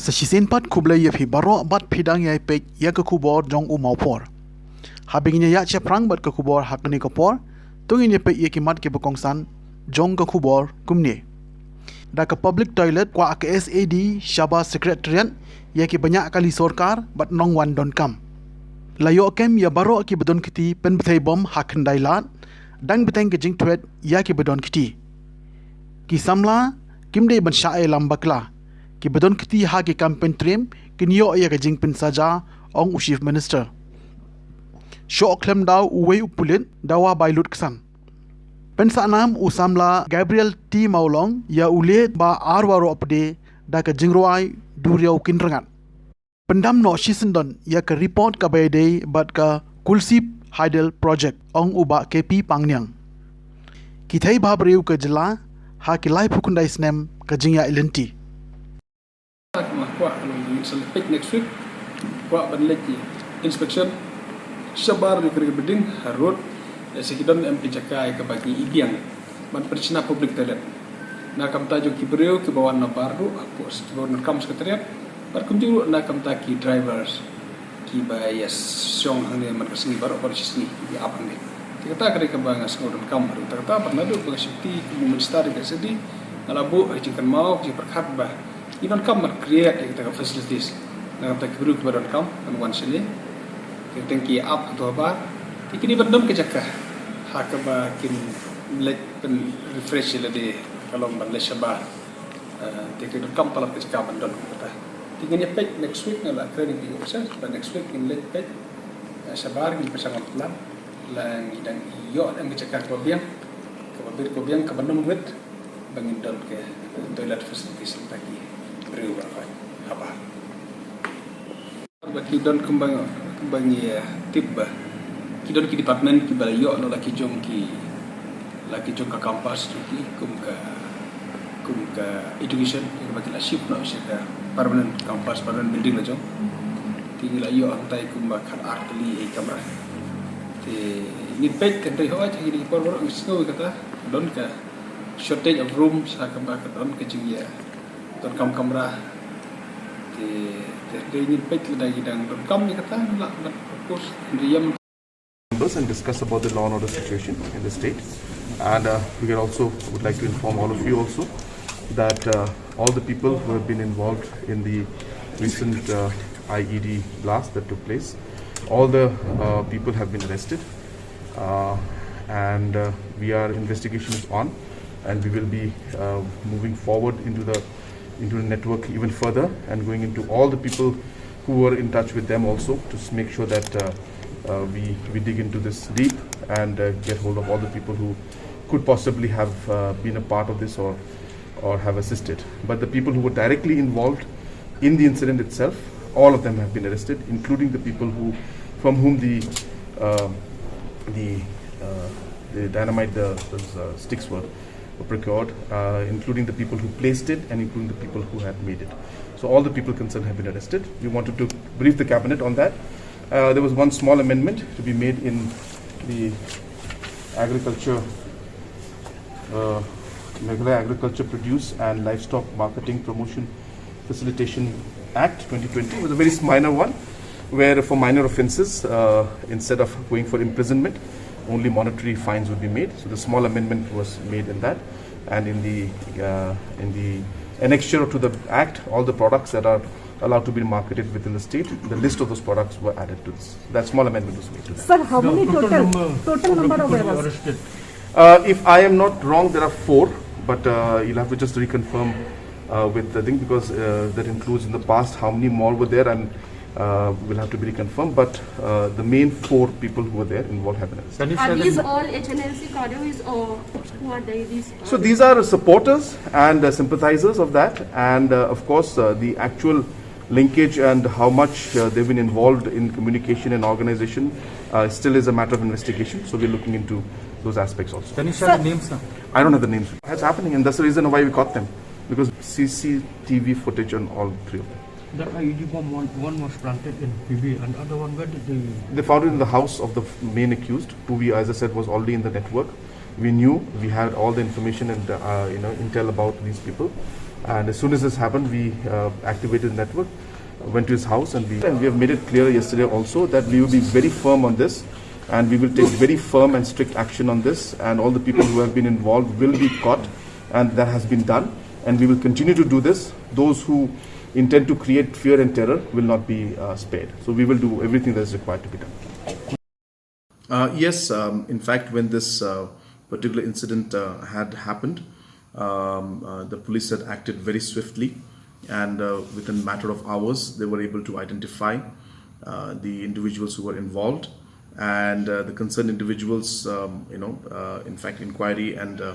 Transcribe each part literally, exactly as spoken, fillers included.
Sa shisien pat khublei ïa phi baroh bad phi dang ïai peit ïa ka khubor jong u Mawphor. Haba ngin ïa ïaid shaphrang bad ka khubor ha kane ka por, to ngin ïa peit ïa ki mat kiba kongsan jong ka khubor kumne. Da ka public toilet kwah ka S A D shaba Secretariat ïa kiba ñiah kali sorkar bad nongwan donkam. La ïoh kem ïa baroh kiba don kti pynbthei bom ha Khyndailad, dang bteng ka jingthwet ïa kiba don kti. Ki samla kim dei ban shah ïalam bakla. Kiba don kti ha ki kam pyntriem kin ïoh ïa ka jingpynsaja, ong u Chief Minister. Shoh khlem daw uwei u pulit, dawa bai lut ksan. Pynsahnam u samla Gabriel T Mawlong ïa u leit ba ar waroh pde da ka jingrwai duriaw kin rngat. Pyndam noh shisyndon ïa ka report kaba ïadei bad ka Kulsip Hydel Project, ong u Bah K P Pangniang. Ki thei bhabriew ka jylla ha ki laiphew khyndai snem ka jingïaid lynti. Kwah, kwah, kwah, next week, kwah ban leit inspection shabar ïa ka building ha road, ïa sa ki don em ki jaka ïa kaba ki ibiang ban pynshna public toilet. Na ka bynta jong ki briew kiba wan nabar ruh, ha pos kiba wan kam Secretariat, bad kumjuh ruh na ka bynta ki drivers kiba ïa shong hangne man ka sngi baroh, baroh shi sngi ki ap hangne. Te kata ka dei kaba nga sngew donkam haduh katta katta, bad naduh ba nga shakti kum u Minister ka S A D, nga la buh ka jingkynmaw, ka jingpyrkhat ba ngi donkam ban create ïa kita ka facilities na ka bynta ki briew kiba donkam ban wan shane. Te tang ki ap haduh habar, te ki dei ban don ka jaka ha kaba kin leit pyn refresh ïa lade, ka long ban leit shabar. Eh, te ki donkam palat ka jaka ban don kata. Te ngin ïa peit next week, nga la kren ïa ki officers ba next week ngin leit peit, eh, shabar, ngin pyrshang ban plan. La ngi dang ïoh dang ka jaka kaba biang, kaba bit kaba biang, kaba nongwit, ba ngin don ka toilet facilities na ki briew ba habar. Ba ki don kumba, kumba ngi, eh, tip ba ki don ki department kiba la ïoh noh la ki jong ki, la ki jong ka campus jong ki, kum ka, kum ka education, kiba ki la shift noh sha ka permanent campus, permanent building la jong. Te ngi la ïoh hangtai kumba khat ar tylli ei kamra. Te ngin peit, hynrei hooid ha kine ki por baroh ngi sngew kata don ka shortage of rooms, ha kaba ka don ka jingïa donkam kamra. Te, te, te ngin peit lada ki dang donkam ïa kata, ngi lah ban propose, hynrei ïa members and discuss about the law and order situation in the state. And, uh, we can also, would like to inform all of you also that, uh, all the people who have been involved in the recent, uh, I E D blast that took place, all the, uh, people have been arrested. Uh, and, uh, we are, investigation is on, and we will be, uh, moving forward into the, into the network even further and going into all the people who were in touch with them also to s-, make sure that, uh, uh, we, we dig into this deep and, uh, get hold of all the people who could possibly have, uh, been a part of this or, or have assisted. But the people who were directly involved in the incident itself, all of them have been arrested, including the people who, from whom the, uh, the, uh, the dynamite, the, those, uh, sticks were, were procured, uh, including the people who placed it and including the people who had made it. So all the people concerned have been arrested. We wanted to brief the cabinet on that. Uh, there was one small amendment to be made in the agriculture, uh, Meghalaya Agriculture Produce and Livestock Marketing Promotion Facilitation Act twenty twenty. It was a very s-, minor one, where for minor offences, uh, instead of going for imprisonment, only monetary fines would be made. So the small amendment was made in that, and in the, uh, in the annexure to the act, all the products that are allowed to be marketed within the state, the list of those products were added to this. That small amendment was made to that. Sir, how many total, total number of arrests? Uh, if I am not wrong, there are four, but, uh, you'll have to just reconfirm, uh, with the thing, because, uh, that includes in the past how many more were there, and, uh, will have to be reconfirmed. But, uh, the main four people who were there involved have been arrested. Are these all H N L C cadres or who are they, these? So these are supporters and, uh, sympathizers of that, and, uh, of course, uh, the actual linkage and how much, uh, they've been involved in communication and organization, uh, still is a matter of investigation. So we're looking into those aspects also. Can you share the names now? I don't have the names. That's happening, and that's the reason why we caught them, because C C T V footage on all three of them. That I E D bomb, one, one was planted in P B, and other one, where did they? They found it in the house of the f-, main accused, who we, as I said, was already in the network. We knew, we had all the information and, uh, you know, intel about these people. And as soon as this happened, we uh, activated the network, went to his house, and we, and we have made it clear yesterday also that we will be very firm on this, and we will take very firm and strict action on this, and all the people who have been involved will be caught, and that has been done, and we will continue to do this. Those who intend to create fear and terror will not be uh, spared. So we will do everything that is required to be done. Uh, yes, um, in fact, when this uh, particular incident uh, had happened, um, uh, the police had acted very swiftly, and uh, within a matter of hours, they were able to identify uh, the individuals who were involved, and uh, the concerned individuals, um, you know, uh, in fact, inquiry and uh,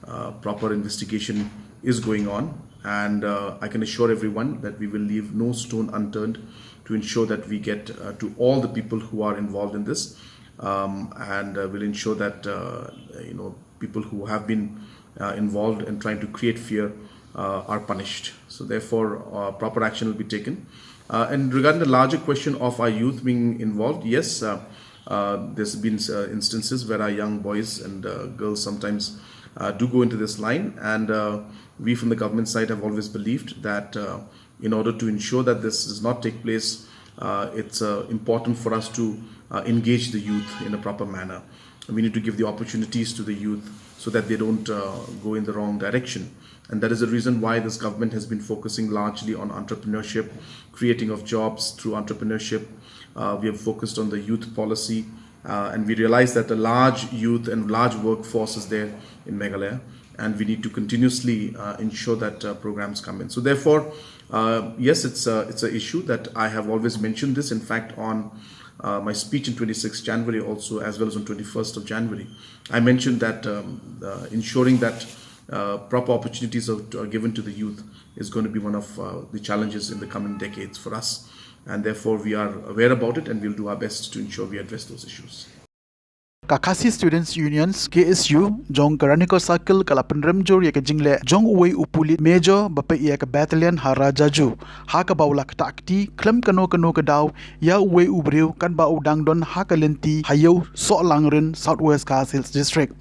uh, proper investigation is going on, and uh, I can assure everyone that we will leave no stone unturned to ensure that we get uh, to all the people who are involved in this, um, and uh, we'll ensure that uh, you know people who have been uh, involved in trying to create fear uh, are punished. So therefore, uh, proper action will be taken. Uh, and regarding the larger question of our youth being involved, yes, uh, uh, there's been uh, instances where our young boys and uh, girls sometimes uh, do go into this line, and uh, we from the government side have always believed that uh, in order to ensure that this does not take place, uh, it's uh, important for us to uh, engage the youth in a proper manner. We need to give the opportunities to the youth so that they don't uh, go in the wrong direction. And that is the reason why this government has been focusing largely on entrepreneurship, creating of jobs through entrepreneurship. Uh, we have focused on the youth policy, uh, and we realize that a large youth and large workforce is there in Meghalaya, and we need to continuously uh, ensure that uh, programs come in. So therefore, uh, yes, it's a, it's an issue that I have always mentioned this. In fact, on uh, my speech in twenty-sixth January also, as well as on twenty-first of January, I mentioned that um, uh, ensuring that uh, proper opportunities are, are given to the youth is going to be one of uh, the challenges in the coming decades for us. And therefore, we are aware about it, and we'll do our best to ensure we address those issues. Ka Khasi Students Union, K S U, jong ka Ranikor Circle ka la pynrem jur ïa ka jingleh jong uwei u pulit major ba peit ïa ka battalion ha Rajaju, ha kaba u la ktah kti khlem kano kano ka daw ïa uwei u briew katba u dang don ha ka lynti ha Ïew Sohlangrin, South West Khasi Hills District.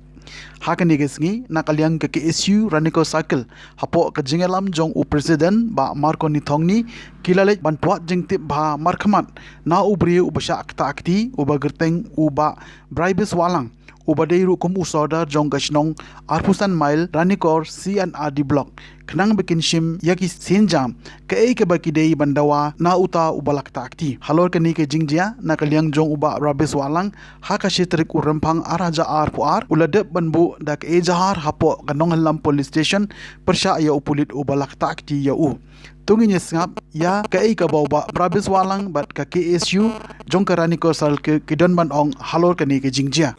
Ha kane ka sngi, na ka liang ka K S U Ranikor Circle, hapoh ka jingïalam jong u President Bah Marconi Thongni, ki la leit ban pynwad jingtip bha markhmat na u briew uba shah ktah kti, uba kyrteng u Bah Bribes Wahlang, uba dei ruh kum u sordar jong ka shnong arphew san mile Ranikor C and R D Block, khnang ba kin shim ïa ki sienjam kaei kaba ki dei ban dawa na uta uba la ktah kti. Halor kane ka jingjia, na ka liang jong u Bah Bribes Wahlang, ha ka shi tarik u Rymphang ar hajar arphew ar, u la dep ban buh da ka ejahar hapoh ka Nonghyllam Police Station pyrshah ïa u pulit uba la ktah kti ïa u. To ngin ïa sngap ïa kaei kaba u Bah Bribes Wahlang bad ka K S U jong ka Ranikor Circle ki don ban ong halor kane ka jingjia.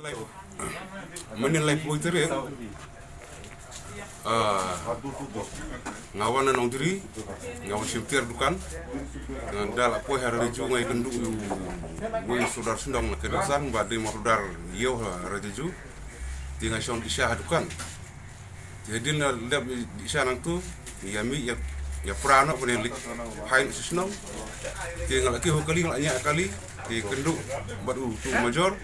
Mynnin laiphew tarik, ah, nga wan na Nongdri, nga wan shim tiar dukan, nga da la poi ha Rajaju, nga ïakynduh ïa uwei u sordar shnong na Kyrdosan ba dei mo sordar Ïew ha Rajaju. Te nga shong dih sha ha dukan. Te hadien nga dep dih sha nangtu, ïa mih ïa, ïa pra noh ban ïa leit phai noh sha shnong. Te nga la kiew ha kali, nga la ñiah ha kali, te kynduh bad utu u major.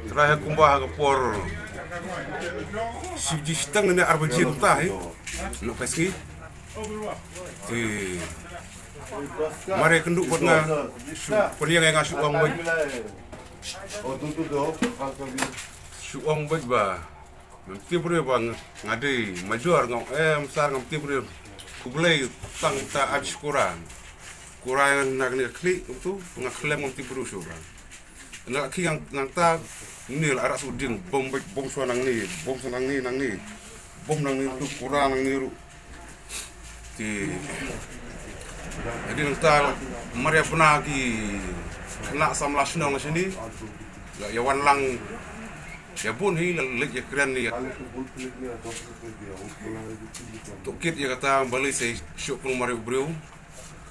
Trai ha kumba ha ka por shi baje shiteng ne ar baje mynta hi, noh phai sngi. Te mar ïa kynduh bad nga, shu pynïeng ïa nga, shu ong beit, shu ong beit ba ngam tip briew ba nga, nga dei major, nga ong, eh, Sir, ngam tip briew. Khublei tang ta ap shi kura. Kura na kane ka khlieh kumtu, nga khlem, ngam tip briew shuh ba. Nga la khie ngan, nangta, ngi la rah shu dieng, bom beit, bom shuwa nangne, bom shuwa nangne, nangne. Bom nangne ruh, kura nangne ruh. Te hadien nangta mar ïa bna ki khynnah samla shnong na shane, la ïa wan lang, ïa bun hi, la leit ïa kren, ïa tohkit ïa kata balei sa shu khlem mar ïa u briew.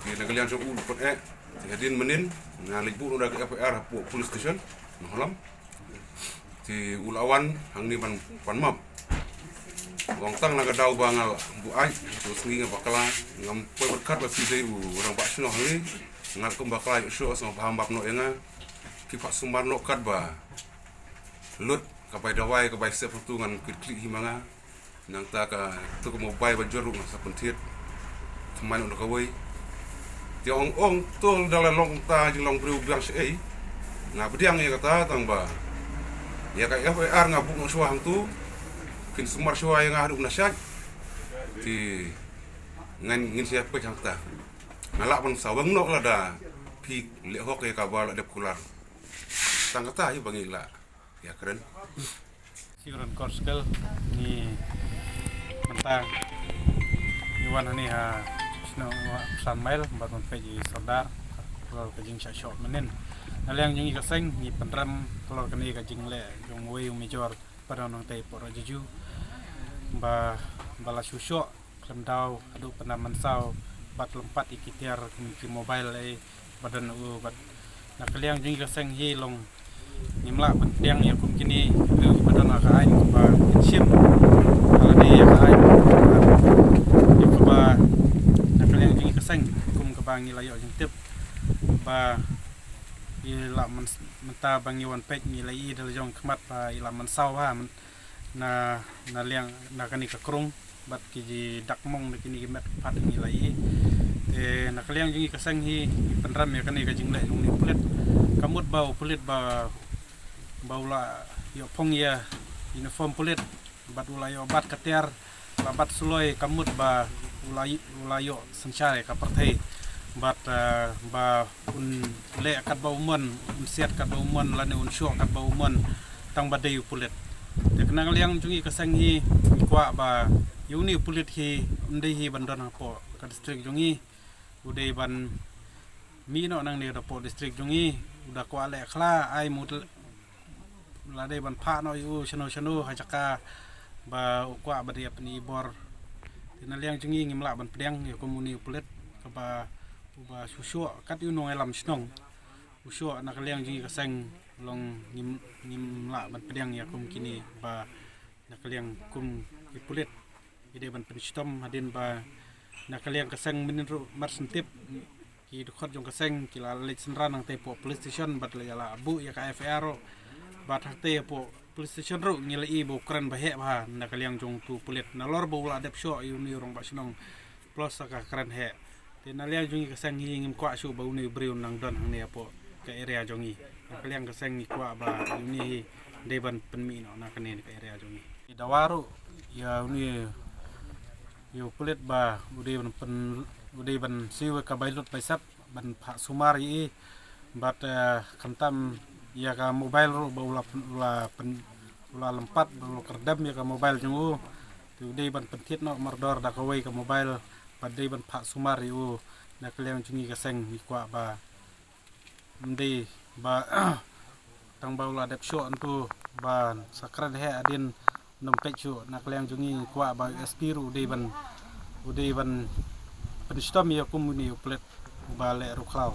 Te na ka liang jong u la pyni. Te hadien mynnin nga leit buh noh da ka F I R hapoh police station Nonghalam. Te u la wan hangne ban, ban map. Nga ong tang na ka daw ba nga la buaid, to sngi nga bakla, ngam poi bad kat ba phi dei u rangbah shnong hangne. Nga la kum bakla ïoh shuh, sngewbha map noh ïa nga. Ki phah sumar noh kat ba lut ka bai dawai, ka bai sep tu ngan kit khlieh hi ma nga. Nangta ka tu ka mobile ba jur ruh nga sa pynthied. Mano da kawei. Te ong ong to da la long ta jinglong briew biang shaei. Nga pdiang ïa kata tang ba ïa ka F I R nga buh noh shuwa hangto. Phin sumar shuwa ïa nga haduh na shait. Te ngan ngin sia peit hangta. Nga lah ban sawang noh lada phi leh hok ïa kaba la dep kular. Tang kata hi ba ngi lah ïa kren. Siwran Korskal ni mynta ni wan hani ha shnong wa San Mail ba ton peit i Sordar. Klor ka jingshah shoh mynnin. Na liang jong i ka seng ni pynrem klor kane ka jingleh jong wei u Major Padon Nongtei Poro Juju ba ba la shu shoh khlem daw haduh pynda mynsaw bad lympat i ki tiar kum ki mobile ei ba don u bad na ka liang jong i ka seng hi long ngim lah ban pdiang ïa kum kine ki briew ba don ha ka aiñ kaba kin shim. Ka la dei ïa ka aiñ ïa kaba na ka liang jong i ka seng kum kaba ngi la ïoh jingtip ba i la mynta ba ngi wan peit ngi la i da la jong khmat ba i la mynsaw ha na na liang na kane ka krung bad ki ji dak mong na kine ki met pat ngi la i. Te na ka liang jong i ka seng hi i pynrem ïa kane ka jingleh jong ni pulit ka mut ba u pulit ba ba u la ïoh phong ïa uniform pulit bad u la ïoh bat ka tiar la bat suloi ka mut ba u la u la ïoh synshar ïa ka pyrthei bad ba un leh katba u mon un siat katba u mon lane un shoh katba u mon tang ba dei u pulit. Te kane ka liang jong i ka seng hi i kwah ba ïa une u pulit hi un dei hi ban don hapoh ka district jong i u dei ban mih noh nangne da poh district jong i u da kwah leh khla ai mut la dei ban phah noh ïa u shano shano ha jaka ba u kwah ba dei ïa pyni bor. Te na liang jong i ngim lah ban pdiang ïa kum une u pulit kaba uba shu shoh kat ïa u nongïalam shnong u shoh na ka liang jong i ka seng long ngim ngim lah ban pdiang ïa kum kine ba na ka liang kum i pulit i dei ban pynshitom hadien ba na ka liang ka seng mynnin ruh mar shen tip ki dkhot jong ka seng ki la leit synran nangtei poh police station bad la ïa la buh ïa ka F I R ruh bad hangtei poh police station ruh ngi la i ba u kren ba heh bha na ka liang jong tu pulit nalor ba u la dep shoh ïa une u rangbah shnong plus ka kren heh. Te na liang jong i ka seng hi ngim kwah shuh ba une u briew nang don hangne hapoh ka area jong i. Na ka liang ka seng ngi kwah ba une hi dei ban pynmih noh na kane ka area jong i. Dawa ruh ïa une ïa u pulit ba u dei ban pyn u dei ban siew ka bai lut bai sat ban phah sumar ïa i bad khamtam ïa ka mobile ruh ba u la pyn u la pyn u la lympat ba u la kyrdem ïa ka mobile jong u. Te u dei ban pynthied noh mardor da kawei ka mobile bad dei ban phah sumar ïa u. Na ka liang jong i ka seng ngi kwah ba ym dei ba tang ba u la dep shoh ntu ba sa kren heh hadien nym peit shuh. Na ka liang jong i kwah ba u S P ruh u dei ban u dei ban pynshitom ïa kum une u pulit uba leh ruh khlaw.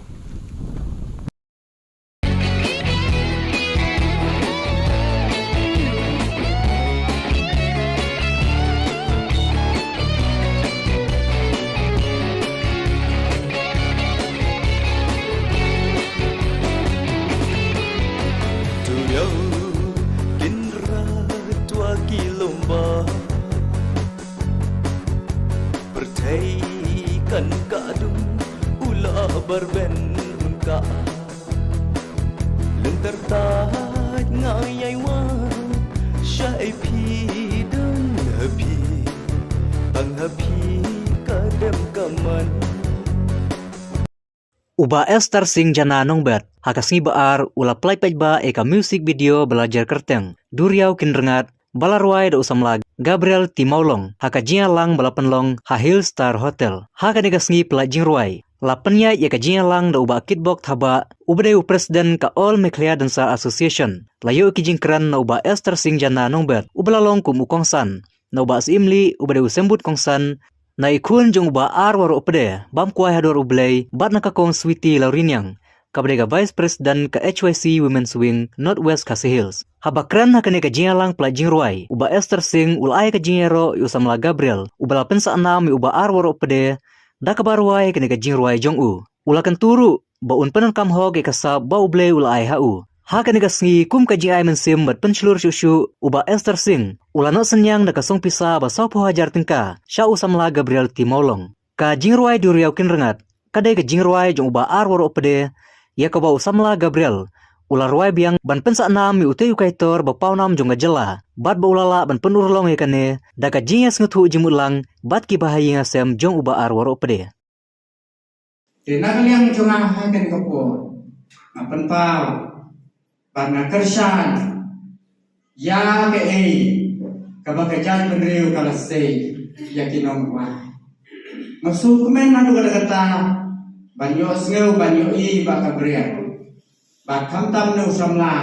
Tuliau kin rat wa ki lomba. Pyrthei kan ka dung u la barben ka. Lynter tait nga ïai wan sha ïa phi dang ha phi. Tang ha phi ka dem ka man. U Bah Esther Singh Jana Nongbet, ha ka sngi ba ar, u la pynlait paidbah ïa ka music video ba la jer kyrteng Duriaw Kin Rngat, ba la rwai da u samla Gabriel T Mawlong, ha ka jingïalang ba la pynlong ha Hill Star Hotel. Ha kane ka sngi pynlait jingrwai, la pynïaid ïa ka jingïalang da u Bah Kitbok Thabah, uba dei u president ka All Meghalaya Dancer Association. La ïoh ki jingkren na u Bah Esther Singh Jana Nongbet, uba la long kum u kongsan, na u Bah Syiem Lieh, uba dei u symbud kongsan, na i khun jong u Bah Arwarohpde, bam kwai hador U Blei, bad na ka Kong Sweety Lawriniang, kaba dei ka Vice President ka H Y C Women's Wing, North West Khasi Hills. Haba kren ha kane ka jingïalang pynlait jingrwai, u Bah Esther Singh u la ai ka jingïaroh ïa u samla Gabriel, uba la pynsahnam ïa u Bah Arwarohpde, da kaba rwai ha kane ka jingrwai jong u. U la kyntu ruh ba un pyndonkam hok ïa ka sap ba U Blei u la ai ha u. Ha kane ka sngi kum ka jingai mynsiem bad pynshlur shuh shuh u Bah Esther Singh u la noh synñiang da ka song pisa ba sawphew hajar tyngka sha u samla Gabriel T Mawlong. Ka jingrwai Duriaw Kynrngat ka dei ka jingrwai jong u Bah Arwarohpde, ïa kaba u samla Gabriel u la rwai biang ban pynsah nam ïa utei u kaitor ba pawnam jong ka jylla, bad ba u la lah ban pynurlong ïa kane da ka jingïasngewthuh jingmut lang bad kiba ha ïing ha sem jong u Bah Arwarohpde. Te na ka liang jong nga ha kane ka por, nga pynpaw bad nga kyrshan ïa kaei kaba ka jaitbynriew ka la sei ïa ki nongrwai. Nga sngewkmen naduh katta katta ban ïohsngew, ban ïohi ba ka briew, bad khamtam na u samla.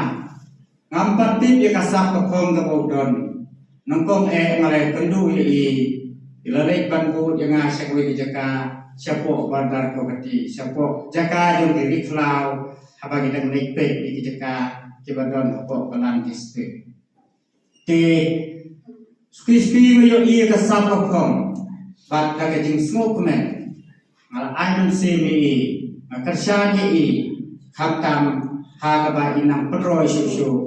Ngam pat tip ïa ka sap ka phong kaba u don. Nyngkong eh nga la ïakynduh ïa i, i la leit ban bud ïa nga sha kawei ka jaka, shapoh Border Committee, shapoh jaka jong ki ri khlaw, haba ki dang leit peit ïa ki jaka kiba don hapoh Balang District. Te suki suki nga ïohi ïa ka sap ka phong, bad da ka jingsngewkmen nga la ai mynsiem ïa i, nga kyrshan ïa i, khamtam ha kaba i nang pynroi shuh shuh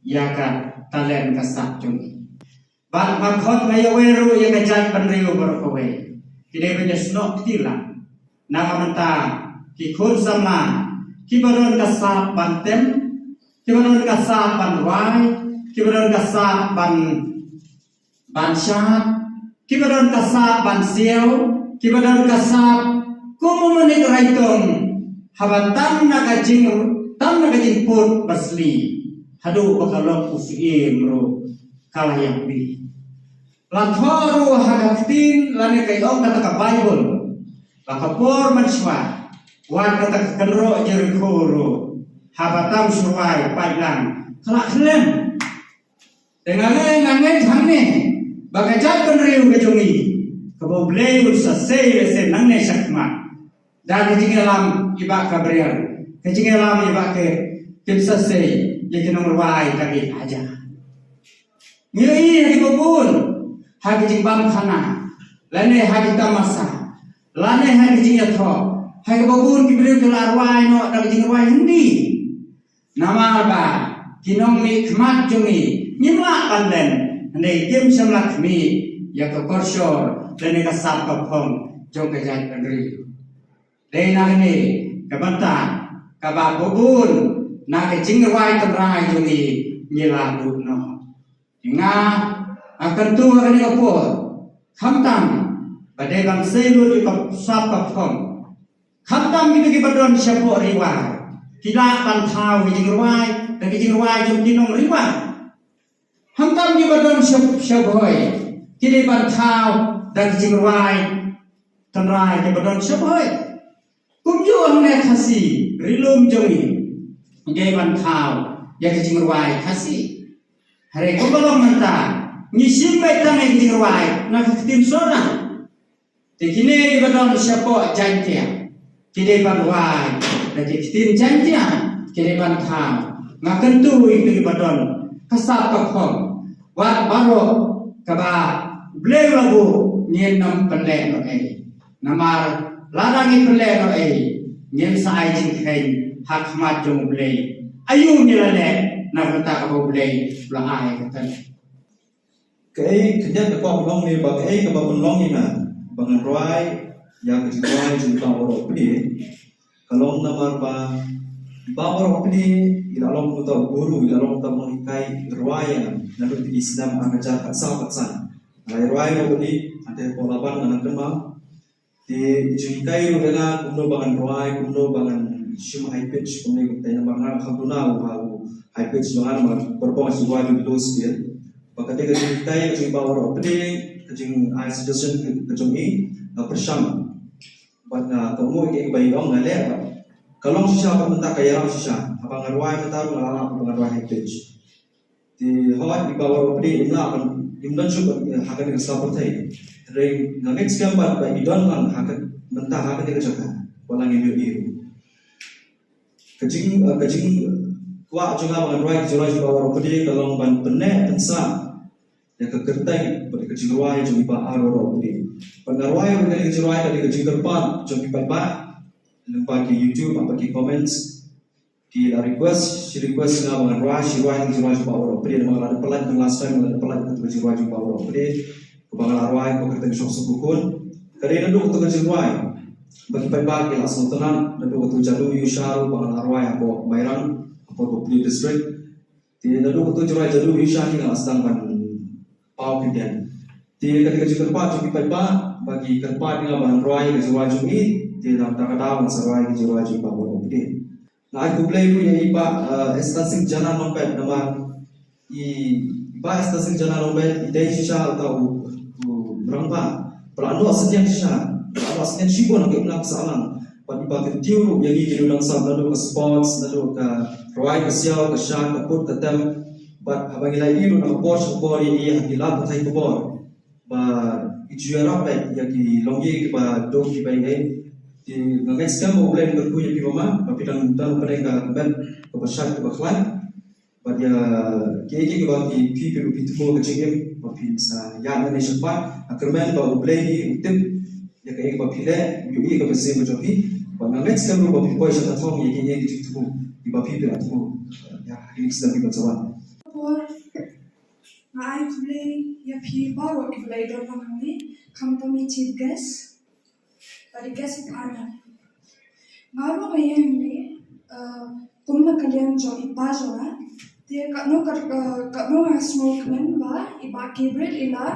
ïa ka talent ka sap jong i. Bad nga khot, nga ïawei ruh ïa ka jaitbynriew baroh kawei, ki dei ban ïasnoh kti lang na ka bynta ki khun samla kiba don ka sap ban tem, kiba don ka sap ban rwai, kiba don ka sap ban ban shad, kiba don ka sap ban siaw, kiba don ka sap kum u manik raitong, haba tang na ka jing, tang na ka jingput basli haduh ba ka long u syiem ruh ka la ïap bih. La thoh ruh ha ka ktien lane ka ong kata ka Baibl, la ka por mynshuwa, wat kata ka kynroh Jerikho ruh, haba tam shu rwai pait lang ka la khlem. Te nga ngeit, nga ngeit hangne ba ka jaitbynriew ka jong i, kaba U Blei un sa sei lehse nangne shakhmat da ka jingïalam i Bah Gabriel, ka jingïalam i Bah Kate, kin sa sei ïa ki nongrwai kaba hajan. Ngi ïohi ha kiba bun, ha ki jingbam khana, lane ha ki tamasa, lane ha ki jingïathoh, ha kiba bun ki briew ki la rwai noh da ka jingrwai Hindi. Namar ba ki nongmihkhmat jong ngi ngim lah ban len, hynrei kim shym la khmih ïa ka korshor lane ka sap ka phong jong ka jaitbynriew. Dei na kane ka bynta kaba bun na ka jingrwai tynrai jong ngi ngi la buh noh. Nga, nga kyntu ha kane ka por, khamtam ba dei ban sei lut ïa ka sap ka phong, khamtam kito kiba don shapoh Ri Wai ki lah ban thaw ki jingrwai da ki jingrwai jong ki nong Ri Wai. Khamtam kiba don sha, sha Bhoi ki dei ban thaw da ki jingrwai tynrai kiba don sha Bhoi. Kumjuh hangne Khasi, ri lum jong ngi, ngi dei ban thaw ïa ki jingrwai Khasi. Hynrei kumba long mynta, ngi shim beit tang ïa ki jingrwai na ka ktien Sohra. Te kine kiba don shapoh Jaiñtia ki dei ban rwai da ki ktien Jaiñtia, ki dei ban thaw. Nga kyntu ïa kito kiba don ka sap ka phong, wat baroh kaba U Blei u la buh, ngin ym pynlehnohei. Namar lada ngi pynlehnohei, ngin sa ai jingkheiñ ha khmat jong U Blei. Aïu ngi la leh na ka bynta kaba U Blei u la ai kata. Kaei, khyndiat ka kwah ban ong ne ba kaei kaba pynlong ïa nga ba ngan rwai ïa ka jingrwai jong i Bah Warohpde, ka long namar ba i Bah Warohpde i la long uta u guru, i la long uta u nonghikai rwai ïa nga naduh ki snem ar hajar khatsaw khatsan. Nga la rwai Warohpde hangtei hapoh Laban, nga nang kynmaw. Te i ju hikai ruh ïa nga kumno ba ngan rwai, kumno ba ngan shim high pitch, kumne kumtai, namar nga kham duna u ha u high pitch jong nga, namar barabor nga shu rwai u low scale. Bad kata ka jinghikai ka jong i Bah Warohpde, ka jingai suggestion ka, ka jong i, nga pyrshang. Bad nga kohnguh ïa kaei kaba i ong, nga leh bad ka long shisha bad mynta ka ïarap shisha. Haba nga rwai mynta ruh nga lah ba ngan rwai high pitch. Te hooid, i Bah Warohpde im lah ban, im don shuh ban, eh, ha kane ka sla pyrthei. Hynrei nga ngeit skhem bad ba i don lang ha ka, mynta ha kane ka jaka. Wat la ngim ïohi ruh. Ka jing, eh, ka jingkwah jong nga ba ngan rwai ka jingrwai jong i Bah Warohpde ka long ban pynneh pynsah ïa ka kyrteng bad ka jingrwai jong i Bah Arwarohpde. Bad nga rwai ruh kane ka jingrwai, kane ka jingkyrpad jong ki paidbah lyngba ki YouTube, lyngba ki comments. Ki la request, shi request nga ba ngan rwai, shi rwai ki jingrwai jong i Bah Warohpde, namar nga la dep pyllait last time, nga la dep pyllait ka jingrwai jong i Bah Warohpde, kaba nga la rwai ka kyrteng Shong Suk Khun. Ka dei naduh kato ka jingrwai ba ki paidbah ki la sngewtynnat naduh kato ka jadu ïushar ba nga la rwai hapoh Mairang, hapoh Phuphli District. Te naduh kato ka jingrwai jadu ïushar ki la sdang ban paw khyndiat. Te ka dei ka jingkyrpad jong ki paidbah ba ki kyrpad ïa nga ban rwai ka jingrwai jong ngi. Te dang da ka daw ngan sa rwai ka jingrwai jong i Bah Mon Aung Pdeng. Nga ai khublei ruh ïa i Bah, eh, Esther Singh Jana Nongbet namar i Bah Esther Singh Jana Nongbet i dei shisha uta u, u rangbah ba la noh synñiang shisha, ba la noh synñiang shibun ha ki imlang ki sahlang. Bad i Bah kyntiew ruh ïa ngi ki nongdang sap naduh ka sports, naduh ka rwai ka siaw, ka shad, ka put ka tem. Bad haba ngi la ïohi ruh na ka por sha ka por ïa i ha ki lad pathai khubor ba i ju ïarap beit ïa ki longïing kiba duk kiba ïeit. Te nga ngeit skhem ba U Blei un kyrkhu ïa phi mama, ba phi dang don pdeng ka met kaba shait kaba khlaiñ. Bad ïa kiei kiei kiba phi, phi, phi, phi thmu ka jingim ba phin sa ïaid nangne shakhmat. Nga kyrmen ba U Blei hi u tip ïa kaei kaba phi leh, u ïohi ïa ka mynsiem ka jong phi. Bad nga ngeit skhem ruh ba phin poi sha ka thong ïa kiei kiei ki jingthmu kiba phi, phi la thmu ïa ha kine ki snem kiban sa wan. Por nga ai khublei ïa phi baroh kiba la ïadon lang hangne, khamtam i chief guest bad i guest of honor. Nga ruh nga ïeng hangne, eh, kum na ka liang jong i pa jong nga. Te katno kat, eh, katno nga sngewkmen ba i Bah Gabriel i la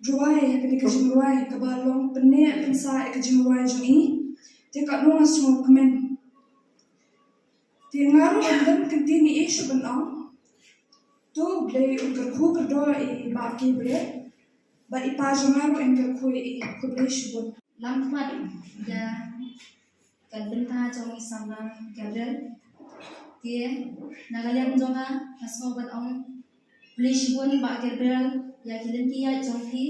rwai ïa kane ka jingrwai kaba long pynneh pynsah ïa ka jingrwai jong i. Te katno nga sngewkmen. Te nga ruh ym don kyntien ei ei shuh ban ong. To U Blei un kyrkhu kyrdoh ïa i Bah Gabriel bad i pa jong nga ruh un kyrkhu ïa i. Khublei shibun. Lam khmat ïa ka bynta jong i samla Gabriel. Te na ka liang jong nga nga sngew ban ong khublei shibun Bah Gabriel ïa ki lynti ïaid jong phi.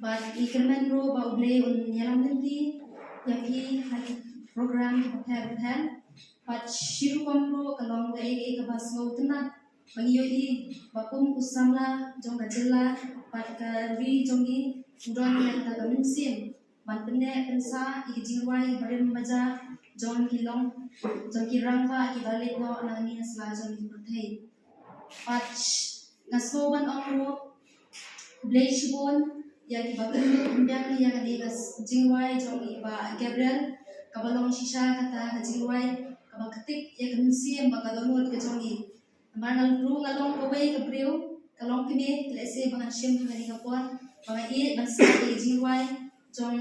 Bad i kyrmen ruh ba U Blei un ïalam lynti ïa phi ha ki program bapher bapher. Bad shi rukom ruh ka long kaei kaei kaba sngewtynnat ba ngi ïohi ba kum u samla jong ka jylla bad ka ri jong ngi u don ïa kata ka mynsiem ban pynneh pynsah ïa ki jingrwai barim baja jong ki long jong ki rangbah kiba leit noh nangne ha sla jong ki pyrthei. Bad nga sngew ban ong ruh khublei shibun ïa kiba kynduh kyndiang ïa kane ka jingrwai jong i Bah Gabriel, kaba long shisha kata ka jingrwai kaba ktik ïa ka mynsiem bad ka dohnud ka jong i. Namar nga ruh nga long kawei ka briew, ka long kmie, lehse ba ngan shim ha kane ka por ba nga ïeit ban sngap ïa ka jingrwai jong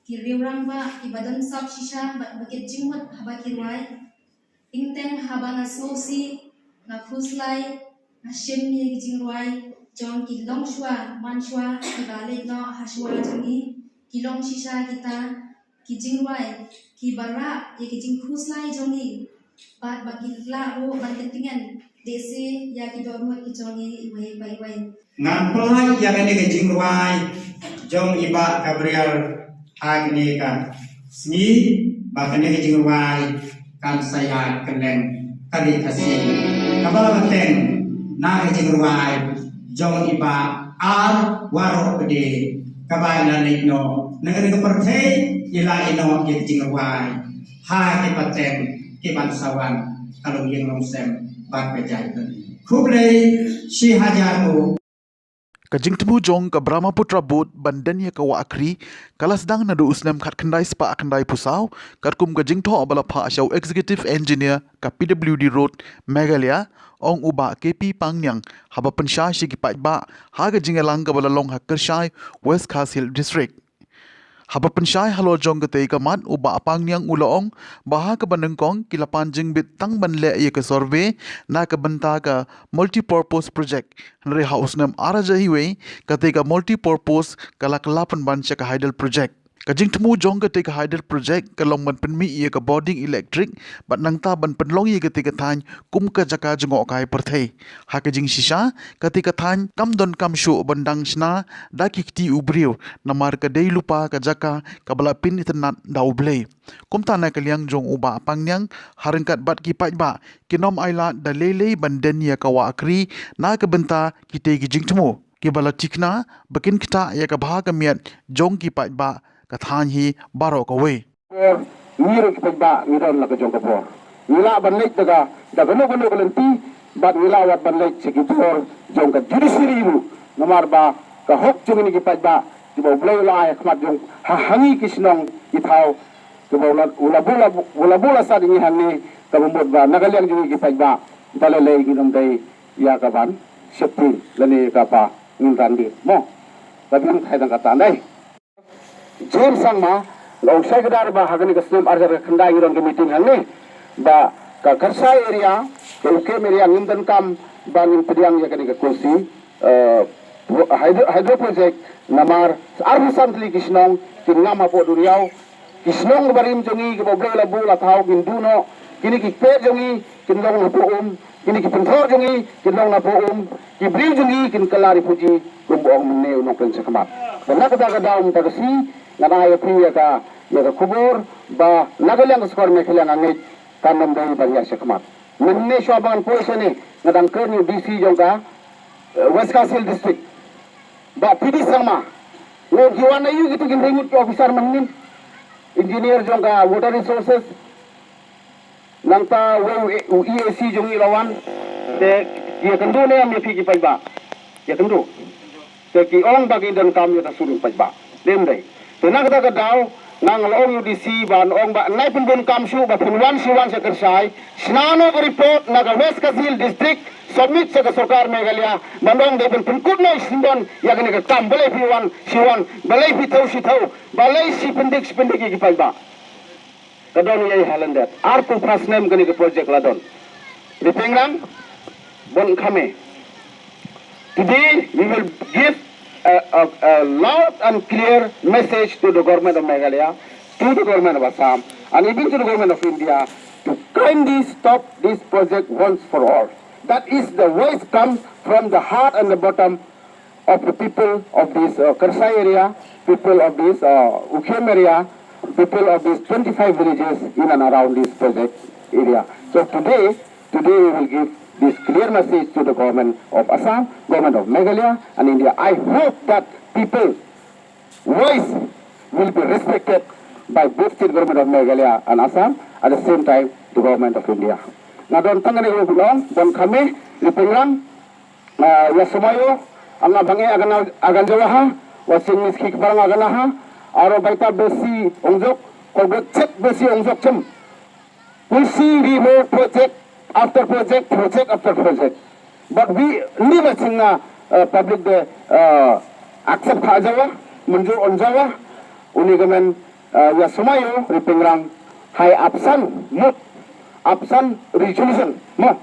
ki riew rangbah kiba don sap shisha bad ba kit jingmut haba ki rwai. Teng teng haba nga sngewsih, nga khuslai, nga shim ïa ki jingrwai jong ki longshuwa manshuwa kiba leit noh hashuwa jong ngi, ki long shisha kita ki jingrwai kiba rah ïa ki jingkhuslai jong ngi bad ba ki lah ruh ban kyntngen lehse ïa ki dohnud ki jong ngi iwei pa iwei. Ngan pynlait ïa kane ka jingrwai jong i Bah Gabriel ha kane ka sngi, ba kane ka jingrwai kan sa ïaid kylleng ka ri ka sing, kaba la bteng na ka jingrwai jong i Bah Ar Waroh Kdie, kaba i la leit noh na kane ka pyrthei, i la ïeh noh ïa ka jingrwai ha ki pateng kiban sa wan, ka longïing longsem bad ka jaitbynriew. Khublei shi hajar nguh. Ka jingthmu jong ka Brahmaputra Board ban den ïa ka wah Kri ka la sdang naduh u snem khatkhyndai spah khyndaiphew saw, katkum ka jingthoh ba la phah sha u Executive Engineer ka P W D Road, Meghalaya, ong u Bah K P Pangniang, haba pynshai sha ki paidbah ha ka jingïalang kaba la long ha Kyrshai, West Khasi Hills District. Haba pynshai halor jong katei ka mat, u Bah Pangniang u la ong ba ha kaba nyngkong ki la pan jingbit tang ban leh ïa ka survey na ka bynta ka multipurpose project, hynrei ha u snem ar hajar iwei katei ka multipurpose ka la kylla pynban sha ka hydel project. Ka jingthmu jong katei ka hydel project ka long ban pynmih ïa ka bording electric bad nangta ban pynlong ïa katei ka thaiñ kum ka jaka jngohkai pyrthei. Ha ka jingshisha, katei ka thaiñ kam donkam shuh ban dang shna da ki kti u briew, namar ka dei lypa ka jaka kaba la pynitynnad da U Blei. Kumta na ka liang jong u Bah Pangniang, ha ryngkat bad ki paidbah, kin ym ailad da lei lei ban den ïa ka wah Kri na ka bynta kitei ki jingthmu, kiba la tikna ba kin ktah ïa ka bha ka miat jong ki paidbah ka thaiñ hi baroh kawei. Por, ngi ruh ki paidbah ngi don la ka jong ka bor. Ngi lah ban leit da ka, da kano kano ka lynti, bad ngi lah wat ban leit sha ki bor jong ka judiciary ruh. Namar ba ka hok jong ngi ki paidbah Kiba U Blei u la ai ha khmat jong ha, ha ngi ki shnong ki thaw, kiba u la, u la buh la, u la buh la sah ïa ngi hangne, kaba mut ba na ka liang jong ngi ki paidbah, da lei lei ngin ym dei ïa kaban sheptieng lane kaba ngin randien mo. Kaba ngin thait tang kata ndai. James Sangma, la ong shai kdar ba ha kane ka snem ar hajar khyndai ngi don ka meeting hangne ba ka Kyrshai area, ka Ukem area ngim donkam ba ngin pdiang ïa kane ka Kosi, eh, hydro, hydro project, namar arphew san tylli ki shnong kin ngam hapoh duriaw. Ki shnong kiba rim jong ngi kiba U Blei u la buh la thaw kin duh noh. Kine ki kper jong ngi kin long hapoh um, kine ki pynthor jong ngi kin long hapoh um, ki briew jong ngi kin kylla refugee, kumba ong mynne u nongpynshakmat. Bad na kata ka daw mynta ka sngi ngan ai ïa phi ïa ka, ïa ka khubor ba na ka liang ka sorkar Meghalaya nga ngeit kan ym dei ban ïa shakmat. Mynne shuwa ba ngan poi shane nga dang kren ïa u D C jong ka, eh, West Khasi Hills District, Bah P D Sangma. Nga ong ki wan aïu kito ki hynriew ngut ki officer mynhynnin, engineer jong ka Water Resources, nangta uwei u E A C jong ngi la wan. Te ki ïakynduh ne em ïa phi ki paidbah? Ïakynduh. Te ki ong ba ki donkam ïa ka sur u paidbah. Te ym dei. Te na kata ka daw nga la ong ïa u D C ban ong ba nai pynbun kam shuh ba pynwan shi wan sha Kyrshai, shna noh ka report na ka West Khasi Hills District, submit sha ka sorkar Meghalaya ban ong dei ban pynkut noh i shisyndon ïa kane ka kam. Balei phi wan shi wan, balei phi thew shi thew, balei shi pyndik shi pyndik ïa ki paidbah? Ka don ïa i ha lyndet. Arphew phra snem kane ka project la don. Ri Pyngrang, Bon Khame. Today we will give a, a, a loud and clear message to the government of Meghalaya, to the government of Assam, and even to the government of India to kindly stop this project once for all. That is the voice comes from the heart and the bottom of the people of this, uh, Kyrshai area, people of this, uh, Ukem area, people of these twenty-five villages in and around this project area. So today, today we will give this clear message to the government of Assam, government of Meghalaya and India. I hope that people voice will be respected by both state government of Meghalaya and Assam, at the same time the government of India. Nga don tang kane ka long, Bon Khame, Ri Pyngrang, ah, ïa Somaïo, anga bang e agan, agan jawaha, wa sing mis ki kbarang agan aha, aro baita besi ongjok, kogok chet besi ongjok chem. We'll see we more project after project, project after project. But we never sing na, uh, public de, uh, accept ha jawa, manjur on jawa, uni gamen, uh, ïa Somaïo, Ri Pyngrang, hai absent mood, absent resolution, mo.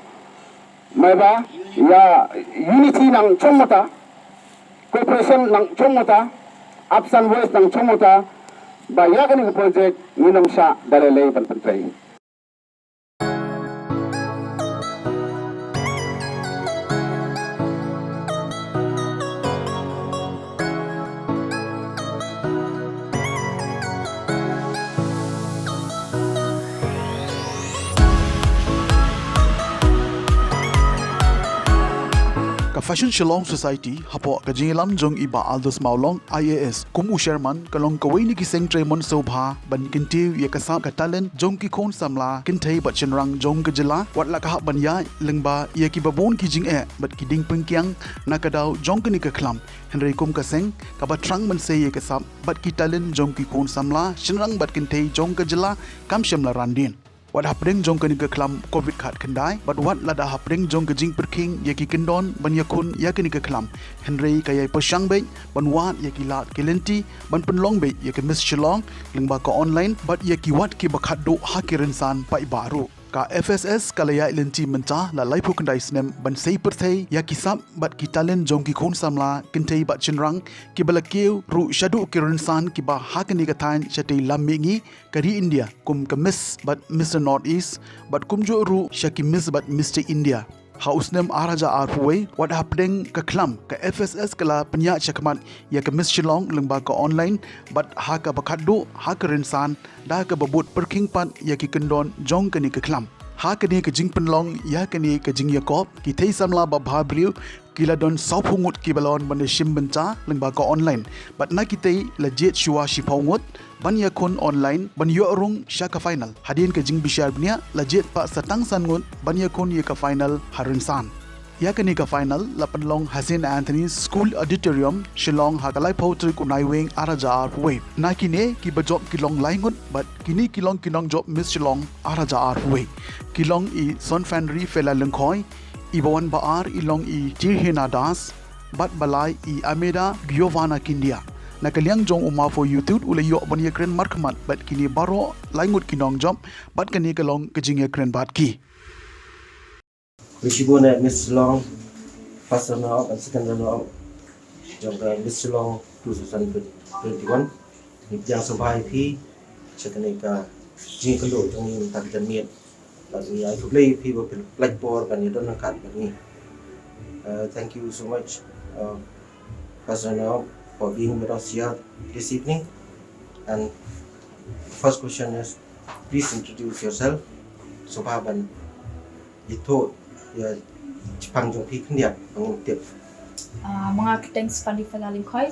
Maiba, ïa unity nang chong mata, cooperation nang chong mata, absent voice nang chong mata, ba ïa kane ka project ngin ym shah da lei lei ban pyntrei. Ka Fashion Shillong Society, hapoh ka jingïalam jong i Bah Aldous Mawlong, I A S, kum u chairman, ka long kawei na ki seng trei mon sngewbha ban kyntiew ïa ka sap ka talent jong ki khun samla kynthei bad shynrang jong ka jylla, wat la ka hap ban ïaid lyngba ïa kiba bun ki jingeh bad ki diengpyngkiang na ka daw jong kane ka khlam. Hynrei kum ka seng kaba thrang mynsiem ïa ka sap bad ki talent jong ki khun samla shynrang bad kynthei jong ka jylla kam shym la randien. Wat hapdeng jong kane ka khlam covid khatkhyndai bad wat lada hapdeng jong ka jingpyrkhing ïa ki kyndon ban ïakhun ïa kane ka khlam, hynrei ka ïai pyrshang beit ban wad ïa ki lad ki lynti ban pynlong beit ïa ka Miss Shillong lyngba ka online bad ïa ki wat kiba khatduh ha ki rynsan paidbah ruh. Ka F S S ka la ïaid lynti mynta la laiphew khyndai snem ban sei pyrthei ïa ki sap bad ki talent jong ki khun samla kynthei bad shynrang kiba la kiew ruh shaduh ki rynsan kiba ha kane ka thaiñ shatei lam mihngi ka ri India, kum ka Miss bad Mister North East, bad kumjuh ruh sha ki Miss bad Mister India. Ha u snem ar hajar arphew wei, wat hapdeng ka khlam, ka F S S ka la pynïaid shakhmat ïa ka Miss Shillong lyngba ka online, bad ha kaba khatduh, ha ka rynsan, da kaba bud pyrkhing pat ïa ki kyndon jong kane ka khlam. Ha kane ka jingpynlong ïa kane ka jingïakop, ki thei samla babha briew ki la don sawphew ngut kiba la wan ban ïashim bynta lyngba ka online. Bad na kitei la jied shuwa shiphew ngut ban ïakhun online ban ïoh rung sha ka final. Hadien ka jingbishar bniah la jied pat sa tang san ngut ban ïakhun ïa ka final ha rynsan. Ïa kane ka final la pynlong ha Saint Anthony's School Auditorium, Shillong ha ka laiphew tarik u Naiwieng ar hajar arphew wei. Na kine kiba jop ki long lai ngut bad kine ki long ki nongjop Miss Shillong ar hajar arphew wei. Ki long i Sonfanri Fela Lyngkhoi, i ba wan ba ar i long i Tirhina Das, bad ba lai i Ameda Giovanna Kindia. Na ka liang jong u Mafo Yuthied u la ïoh ban ïakren markhmat bad kine baroh lai ngut ki nongjop bad kane ka long ka jingïakren bad ki. Khublei shibun eh Miss Shillong, first runner up and second runner up jong ka Miss Shillong two thousand twenty-one. Ngi pdiang sngewbha ïa phi sha kane ka jingïakynduh jong ngi mynta ka janmiet. Bad ngi ai khublei ïa phi ba phi pynlait por ban ïadon ryngkat bad ngi. Uh, thank you so much, uh, first runner up, for being with us here this evening. And first question is, please introduce yourself. Sngewbha ban ïathuh ïa shaphang jong phi khyndiat ba ngin tip. Ah, ma nga kyrteng Sonfanri Fela Lyngkhoi.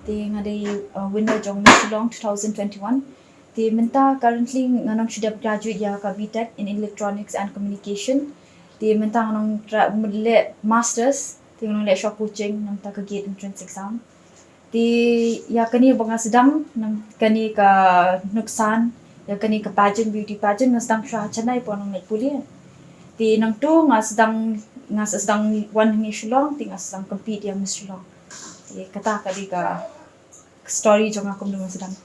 Te nga dei, ah, winner jong Miss Shillong two thousand twenty-one. Te mynta currently nga nang shu dep graduate ïa ka B Tech in Electronics and Communication. Te mynta nga nang tra-, leh masters, te nga nang leh shuwa coaching na bynta ka gate entrance exam. Te ïa kane ba nga sdang, nang kane ka nuksan, ïa kane ka pageant, beauty pageant, nga sdang shuwa ha Chennai, poi nang leit pule. Te nangtu nga sdang, nga sdang wan hangne Shillong, te nga sdang compete ïa Miss Shillong. Te kata ka dei ka story jong nga kumno nga sdang.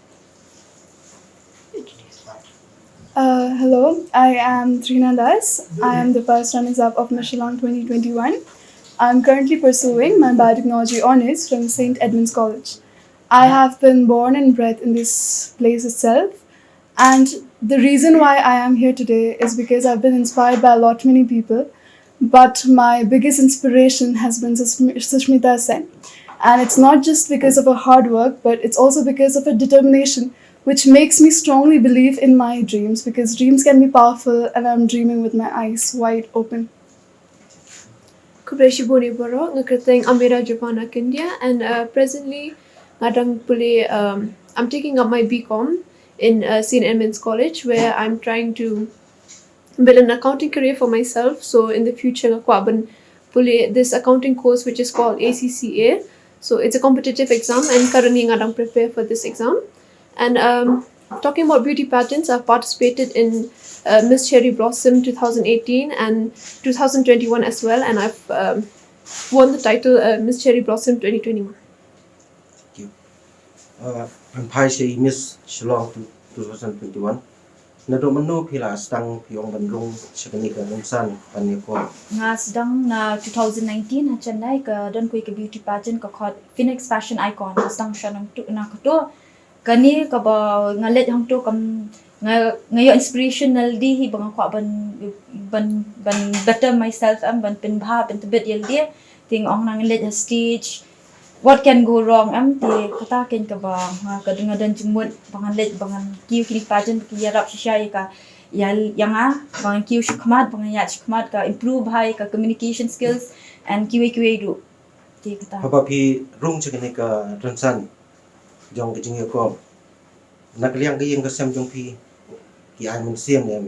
Uh, hello, I am Trina Das. I am the first runners-up of Miss Shillong twenty twenty-one. I'm currently pursuing my biotechnology honours from Saint Edmund's College. I have been born and bred in this place itself, and the reason why I am here today is because I've been inspired by a lot many people, but my biggest inspiration has been Sushmi-, Sushmita Sen. And it's not just because of her hard work, but it's also because of her determination, which makes me strongly believe in my dreams, because dreams can be powerful, and I'm dreaming with my eyes wide open. Khublei shibun ïa baroh, nga kyrteng Amira Giovanna Kindia, and, uh, presently nga dang pule, um, I'm taking up my B Com in, uh, Saint Edmund's College, where I'm trying to build an accounting career for myself. So in the future nga kwah ban pule this accounting course which is called A C C A. So it's a competitive exam, and currently nga dang prepare for this exam. And, um, talking about beauty pageants, I've participated in, uh, Miss Cherry Blossom two thousand eighteen and two thousand twenty-one as well, and I've, um, won the title, uh, Miss Cherry Blossom twenty twenty-one. Thank you. Uh, pynphai sha i Miss Shillong two thousand twenty-one. Naduh mynno phi la sdang phi ong ban rung sha kane ka rynsan ban ïakob? Nga sdang na two thousand nineteen ha Chennai, ka don kawei ka beauty pageant ka khot Phoenix Fashion Icon. Nga sdang sha nangtu, na kato. Kane kaba nga leit hangto kam, nga, nga ïoh inspiration na lade hi ba nga kwah ban, ban, ban better myself, em, ban pynbha, pyntbit ïa lade. Te nga ong nang leit ha stage, what can go wrong, em? Te kata kein kaba nga, ka nga don jingmut ba ngan leit, ba ngan kiew kine ki pageant, ba ki ïarap shisha ïa ka, ïa, ïa nga, ba ngan kiew shakhmat, ba ngan ïaid shakhmat, ka improve bha ïa ka communication skills and kiwei kiwei ruh. Te kata. Haba phi rung sha kane ka rynsan jong ka jingïakob, na ka liang ka ïing ka sem jong phi ki ai mynsiem ne em?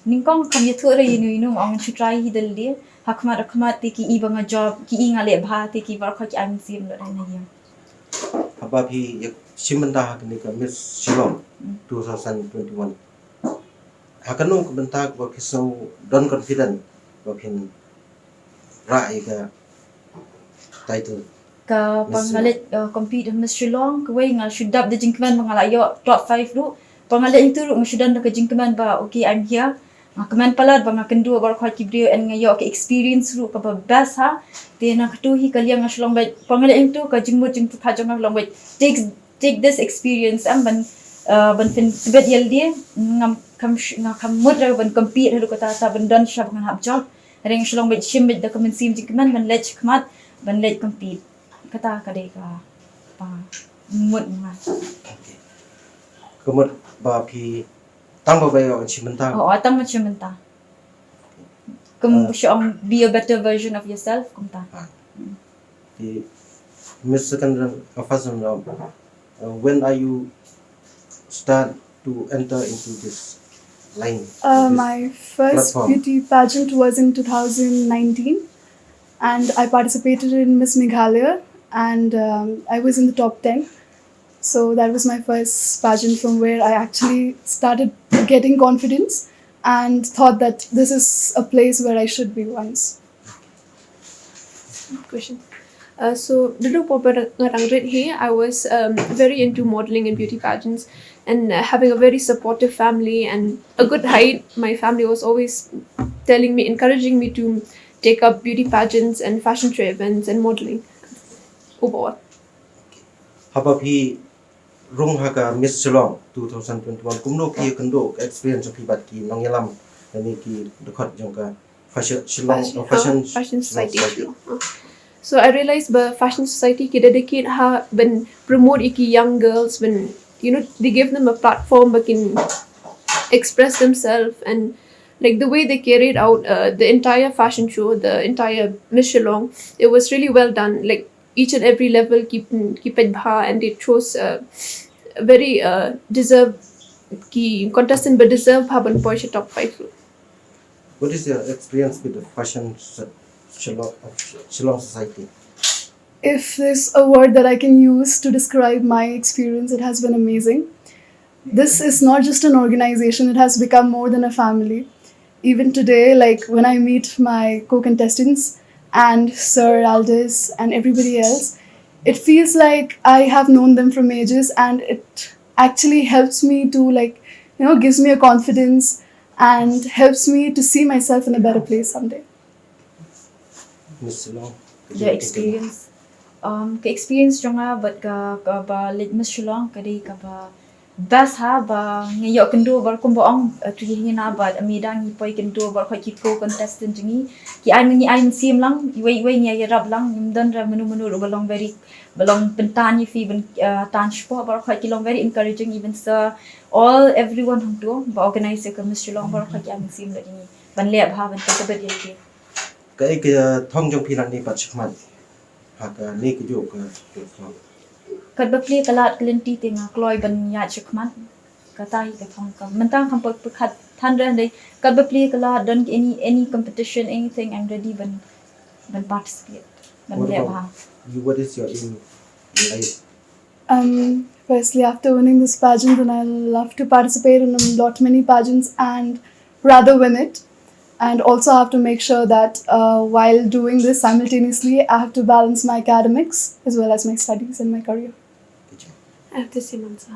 Nyngkong kam ïathuh re ïa ino ino, nga ong shu try hi da lade. Ha khmat ha khmat te ki i ba nga jop, ki i nga leh bha, te ki baroh ki ai mynsiem lut re na ïing. Haba phi ïa shim bynta ha kane ka Miss Shillong two thousand twenty-one, ha kano ka bynta kaba phi sngew don confident ba phin rah ïa ka title? Ka por nga leit, uh, compete ha Miss Shillong, kawei nga shu dap da jingkmen ba nga la ïoh top five ruh. Por nga leit hangto ruh nga shu don da ka jingkmen ba, okay, I'm here. Nga kmen palat ba nga kynduh baroh ki briew and nga ïoh ka experience ruh kaba best ha. Te na kato hi ka liang nga shu long beit, por nga leit hangto ka jingmut jingpyrkhat jong nga long beit, take take this experience, em, ban, uh, ban pyntbit ïa lade. Ngam, kam sh-, nga kam mut re ban compete haduh katta katta, ban don shisha ba ngan hap jop. Hynrei nga shu long beit, shim beit da ka mynsiem jingkmen ban leit shakhmat, ban leit compete. Kata ka dei kaba mut ma nga. Okay. Ka mut ba phi tang ba phi ïoh shim bynta. Oh, tang ban shim bynta. Kum, ah, shu ong, be a better version of yourself, kumta. Ah. Hmm. Te Miss Second Run, uh, First Run Up, uh, when are you start to enter into this line, uh, this platform? My first beauty pageant was in two thousand nineteen. And I participated in Miss Meghalaya, and um, I was in the top ten. So that was my first pageant from where I actually started getting confidence and thought that this is a place where I should be once. Question. Uh, so dulu pynban nga dang rit hi, I was um, very into modeling and beauty pageants, and uh, having a very supportive family and a good height. My family was always telling me, encouraging me to take up beauty pageants and fashion show events and modeling overall. Haba phi rung ha ka Miss Shillong two thousand twenty-one, kumno phi ïakynduh ka experience phi bad ki nongïalam lane ki dkhot jong ka fashion Shillong, Fashion, uh, fashion, uh, fashion Shillong society. Uh. So I realized ba fashion society ki dedicate ha ban promote ïa ki young girls, ban, you know, they give them a platform ba kin express themselves, and like the way they carried out uh, the entire fashion show, the entire Miss Shillong, it was really well done. Like each and every level ki ki peit bha, and they chose uh, very uh, deserve ki contestant ba deserve bha ban poi sha top five. What is your experience with the fashion so- Shillong, of Shillong society? If there's a word that I can use to describe my experience, it has been amazing. This is not just an organization, it has become more than a family. Even today, like when I meet my co contestants and Sir Aldis and everybody else, it feels like I have known them from ages, and it actually helps me to, like, you know, gives me a confidence and helps me to see myself in a better place someday. Miss Shillong. The experience. Um, ka experience jong nga bad ka, ka ba leit Miss Shillong ka dei ka ba best ha ba ngi ïoh kynduh bad kumba ong, uh, tu hi na bad ami dang ngi poi kynduh bad khoi ki co contestant jong ngi. Ki ai ngi ai mynsiem lang, iwei iwei ngi ai ïarap lang, ngim don re menu menu ruh ba long very, ba long pyntan ïa phi ban, uh, tan sport bad khoi ki long very encouraging, even sir, all everyone hangtu ba organize ïa ka Miss Shillong bad khoi ki ai mynsiem la jong ngi ban leh bha ban tei ka bet ïa ki. Kaei ka thong jong phi nangne bad shakhmat ha kane kajuh ka platform? Katba plie ka lad ka lynti te nga kloi ban ïaid shakhmat. Kata hi ka thong ka. Mynta kham pat pyrkhat than re dei. Katba plie ka lad, don any, any competition, anything, I'm ready ban, ban participate. Ban What leh about bha. You, what is your aim in life? Um, firstly, after winning this pageant, then I love to participate in a lot many pageants and rather win it. And also, I have to make sure that uh, while doing this simultaneously, I have to balance my academics as well as my studies and my career. I have the same answer.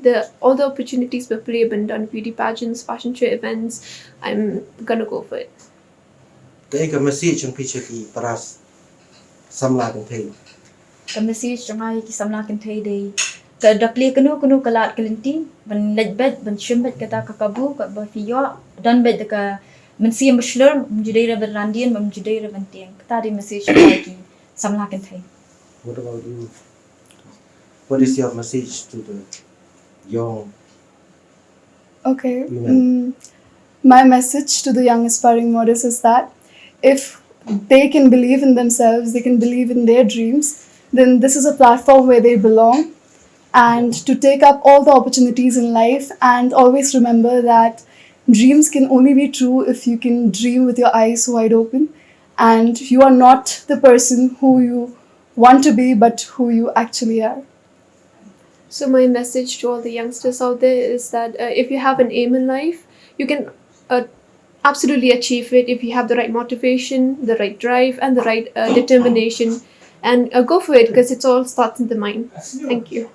The all the opportunities ba plie ban don, beauty pageants, fashion show events, I'm gonna go for it. Kaei ka message jong phi sha ki para samla kynthei? Ka message jong nga ïa ki samla kynthei dei, ka da plie kano kano ka lad ka lynti, ban leit beit, ban shim beit kata ka kabu, katba phi ïoh, don beit da ka mynsiem ba shlur, ym ju dei re ban randien, ym ju dei re ban tieng. Kata dei message jong nga ïa ki samla kynthei. What about you? What is your message to the young Okay. Women. Mm, my message to the young aspiring models is that if they can believe in themselves, they can believe in their dreams, then this is a platform where they belong. And to take up all the opportunities in life, and always remember that dreams can only be true if you can dream with your eyes wide open, and you are not the person who you want to be, but who you actually are. So my message to all the youngsters out there is that uh, if you have an aim in life, you can uh, absolutely achieve it if you have the right motivation, the right drive, and the right uh, determination, and uh, go for it, because it all starts in the mind. Thank you.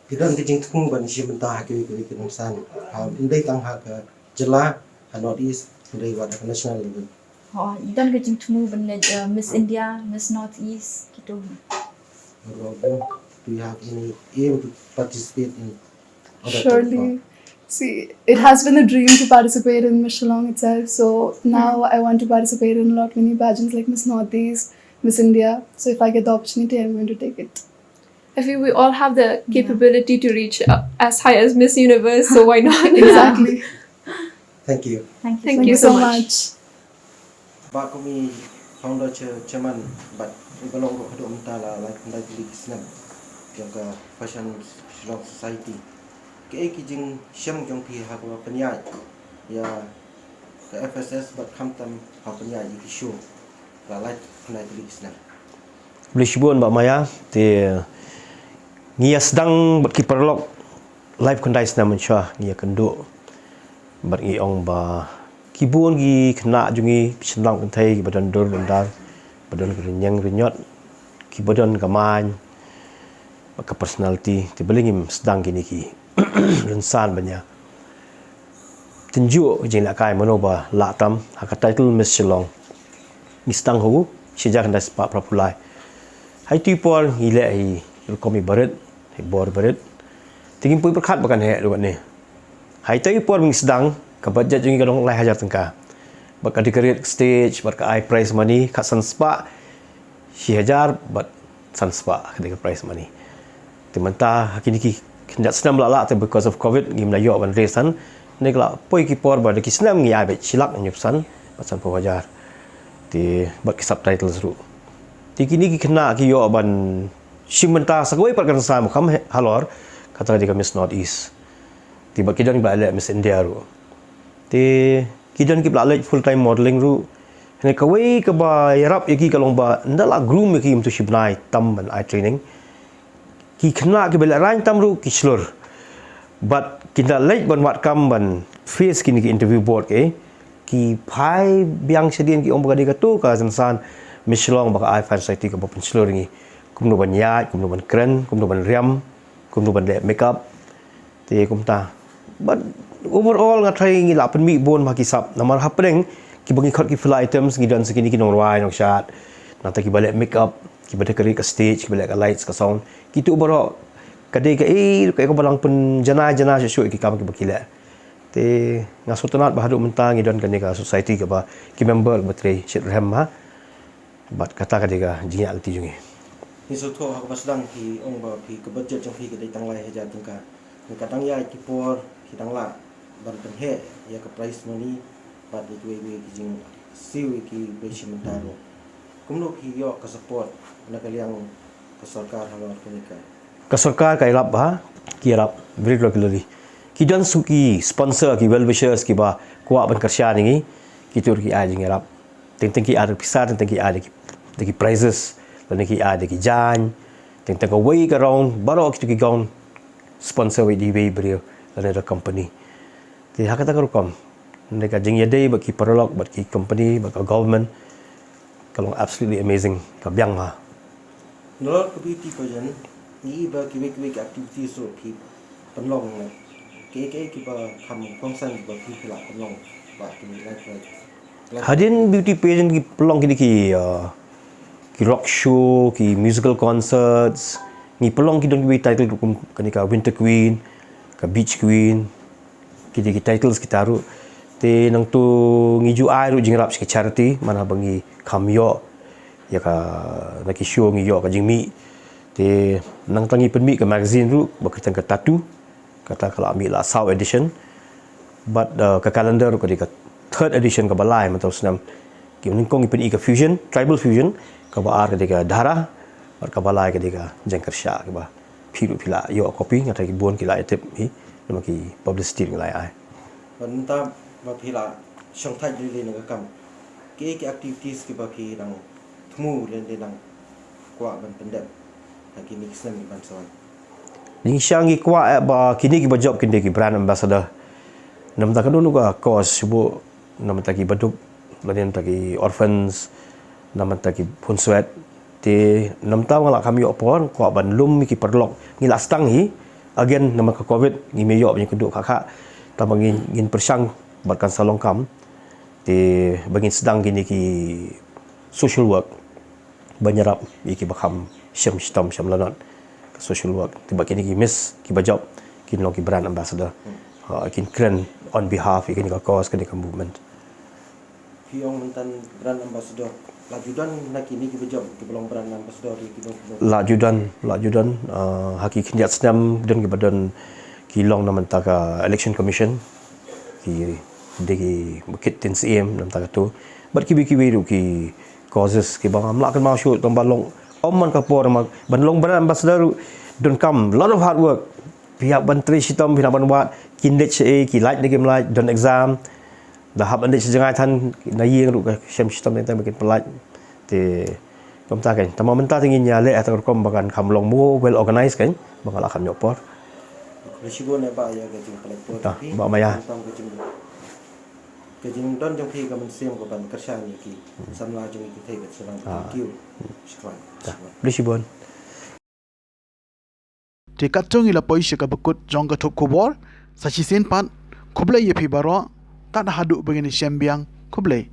Ki don ka jingthmu ban shim bynta ha kiwei kiwei ki nongsan. Ha, ym dei tang ha ka jylla, ha North East, ym dei wat ha ka national level. Ho, don ka jingthmu ban leit, uh, Miss India, Miss North East, kitu. What about you? Do you have any aim to participate in other Surely. See, it has been a dream to participate in Miss Shillong itself, so now I want to participate in a lot many pageants like Miss Northeast, Miss India. So if I get the opportunity, I'm going to take it. I feel we all have the capability to reach uh, as high as Miss Universe, so why not? Exactly. Thank you. Thank you Thank Thank you you so so much. Much. Bah kum i founder, chair, chairman bad i ba long ruh haduh mynta la lai khyndai tylli ki snem jong ka Fashion Shillong Society. Kaei ki jingshem jong phi ha kaba pynïaid ïa ka F S S bad khamtam ha pynïaid ïa ki show? Ba lai khyndai tylli ki snem. Khublei shibun Bah Maya, te ngi ïa sdang bad ki paralok lai khyndai snem mynshuwa ngi ïa kynduh. Bad ngi ong ba ki bun ki khynnah jong ngi, ki shynrang kynthei, ki ba don dur don dar, ba don ka rynïeng rynïot, ki ba don ka main, bad ka personality, te balei ngim sdang kine ki rynsan ban ïa tynjuh jinglehkai mano ba lah tam ha ka title Miss Shillong. Ngi sdang ha u shi hajar khyndai spah phra phew lai. Ha itu i por ngi leh hi rukom i barit, hi bor barit. Te ngim poi pyrkhat ba kan heh ruh ne. Ha itu i por ba ngi sdang, ka budget jong ngi ka long lai hajar tyngka. Bad ka decorate stage, bad ka ai prize money khatsan spah shi hajar bad san spah ka dei ka prize money. Te mynta ha kine ki khyndiat snem la lah te because of covid ngim la ïoh ban raise han. Ne ka la poi ki por ba da ki snem ngi ai beit shi lak hynñiewphew san bad sanphew hajar. Te bad ki subtitles ruh. Te kine ki khynnah ki ïoh ban shim bynta sa kawei pat ka rynsan ba kham halor, kata ka dei ka Miss North East. Te bad ki don ba leh Miss India ruh. Te ki don ki ba la leit full time modeling ruh. Hynrei kawei kaba ïarap ïa ki ka long ba ynda la groom ïa ki mynta shi bnai tam ban ai training, ki khynnah kiba lehraiñ tam ruh ki shlur. Bad ki da leit ban wad kam ban face kine ki interview board, ki phai biang shadien, ki ong ba ka dei kato ka rynsan Miss Shillong ba ka ai Fine Society kaba pynshlur ïa ngi. Kumno ban ïaid, kumno ban kren, kumno ban riam, kumno ban leh makeup. Te kumta. But overall nga tharai ngi la pynmih bun ma ki sap. Namar hapdeng kiba ngi khot ki filler items ngi don sa kine ki nongrwai nongshad. Nangta kiba leh makeup, kiba decorate ka stage, kiba leh ka lights, ka sound. Kitu baroh ka dei kaei kaei kaba nang pynjanai janai shuh shuh ïa ki kam kiba ki leh. Te nga sngewtynnat ba haduh mynta ngi don kane ka society kaba ki member ba trei shitrhem ha. Bad kata ka dei ka jingïaid lynti jong ngi. Ngi sngewthuh ha kaba sdang phi ong ba phi ka budget jong phi ka dei tang lai hajar tyngka. Ngi ka dang ïaid ki por ki dang lah ban pynheh ïa ka prize money bad ïa kiwei kiwei ki jingsiew ïa ki bei shi mynta ruh. Kumno phi ïoh ka support na ka liang ka sorkar halor kane ka? Ka sorkar ka ïarap ba, ki ïarap very regularly. Ki don sa ki sponsor, ki well wishers kiba kwah ban kyrshan ïa ngi, kitu ruh ki ai jingïarap. Teng teng ki ai da ki pisa, teng teng ki ai da ki, da ki prizes, lane ki ai da ki jaiñ, teng teng kawei ka round, baroh kitu ki gong sponsor wei da iwei i briew lane da company. Te ha kata ka rukom, ne ka jingïadei bad ki paralok, bad ki company, bad ka government, ka long absolutely amazing, ka biang bha. Nalor ka beauty pageant, ngi i ba kiwei kiwei ki activities ruh ki pynlong, kiei kiei kiba kham kongsan kiba phi phi la pynlong ba kine lai. Hadien beauty pageant ngi pynlong kine ki, uh, ki rock show, ki musical concerts, ngi pynlong ki don kiwei title ruh kum kane ka Winter Queen, ka Beach Queen, ki dei ki titles kita ruh. Te nangtu ngi ju ai ruh jingïarap sha ki charity, man haba ngi kham ïoh ïa ka, na ki show ngi ïoh ka jingmih. Te nangta ngi pynmih ka magazine ruh ba kyrteng ka Tattoo. Kata ka la mih la saw edition. Bad, uh, ka calendar ruh ka dei ka third edition kaba lai mynta u snem. Ki nyngkong ngi pyni ka fusion, tribal fusion, kaba ar ka dei ka Dhara, bad kaba lai ka dei ka jingkyrshan kaba phi ruh phi la ïoh copy, nga tharai ki bun ki la ïa tip hi namar ki publicity ruh ngi la ai. Bad mynta ba phi la shong thait lei lei na ka kam, kiei ki activities kiba phi dang thmu lane dang kwah ban pyndep ha kine ki snem kiban sa wan? Jingshisha ngi kwah eh ba kine kiba jop kin dei ki brand ambassador. Namar ka don ka cause shuh, namar ki baduk, lane namar ki orphans, namar ki phunswet. Te namar nga la kham ïoh por, kwah ban lum ki paralok, ngi la sdang hi. Again namar ka covid ngim ïoh ban ïakynduh kha kha. Tangba ngin, ngin pyrshang bad kan sa long kam. Te ba ngin sdang kine ki social work ban ïarap ïa kiba kham shem shitom shem lanot. Ka social work, te ba kine ki miss kiba jop kin long ki brand ambassador. Ha, kin kren on behalf ïa kane ka cause, kane ka movement. Phi ong mynta brand ambassador, la ju don na kine kiba jop kiba long brand ambassador ïa kino kino? La ju don, la ju don, uh, ha ki khyndiat snem don kiba don ki long namar ka election commission, ki dei kiba kit tin syiem namar katu. Bad kiwei kiwei ruh ki causes kiba ngam lah kynmaw shuh tang ba long, ym man ka por ma ban long brand ambassador ruh donkam lot of hard work. Phi hap ban trei shitom, phi hap ban wad, kin leit shaei, ki lait ne kim lait, don exam. Da hap ban leit sha jngai than, na ïing ruh ka shem shitom ne tang ba kin pynlait. Te kumta kein, tang ba mynta te ngin ïaleh ha tang rukom ba kan kham long more well organized kein, ba nga la kham ïoh por. Khublei shibun eh Bah ïa ka jingpynlait por Ah, Bah Maya. Tang ka jing ka jingdon jong phi ka mynsiem ka ban kyrshan ïa ki samla jong ki thei ka shnong. Thank you. Shukran. Khublei shibun. Te katto ngi la poi sha kaba kut jong ka thup khubor. Sa shisien pat, khublei ïa phi baroh. Tad haduh ba ngin ïashem biang, khublei.